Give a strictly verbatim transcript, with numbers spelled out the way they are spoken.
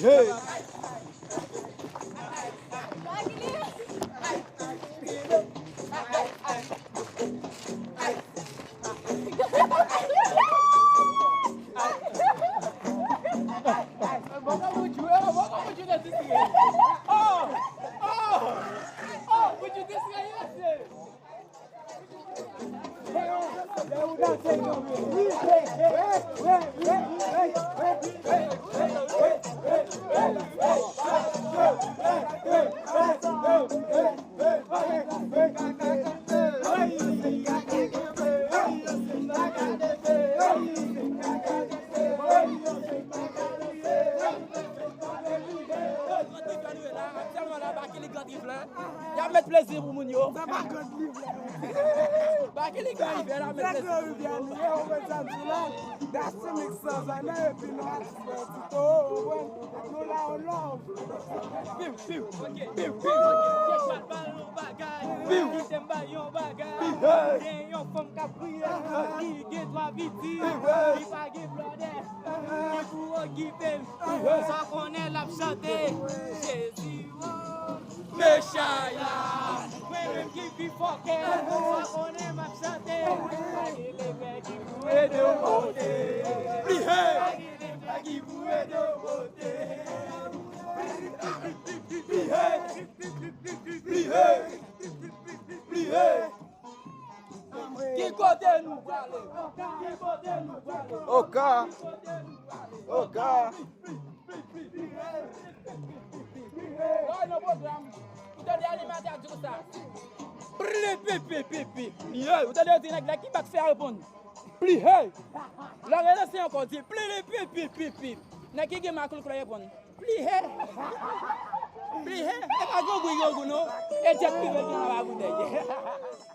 Hey! Sèlman la, Baky li Grand Rive la. Y ap met plezi pou moun yo. Se pa Grand Rive la. Baky li Grand Rive la, met plezi pou moun yo. Grand Rive nou ye, ou konn sa m di la. That's the mix sans anè, epi nou atis mwen Tito, ou konprann? Nou la, on love. Piw, piw, piw, piw. Piw. Kite m ba yon bagay. Piw. Gen yon fanm k ap kriye, ki gen twa pitit, ki pa gen blòdè, ki pou okipe l. Sa konnen l ap chante. Jezi, oh. Mechaya. Mwen menm ki pi fò ke l. Sa konnen m ap chante. Pa gen lepè ki pou ede w monte. Plihe. Pa gen lepè ki pou ede w monte. Plihe. Plihe. Plihe. Ki kote nou prale? Ki kote nou prale? Oka. Oka. Lè w nan pwogram, ou tande animatè a di konsa. Plipi, pi, pi, pi. Plihe. Ou tande yo di nèg la ki bat fè a reponn. Plihe. Lè w relanse ankò, di plipi, pi, pi, pi, pi. Nèg ki gen makoukou la reponn. Plihe. Plihe. E pa grangou, grangou, non. E djèt prive gen anba boutèy.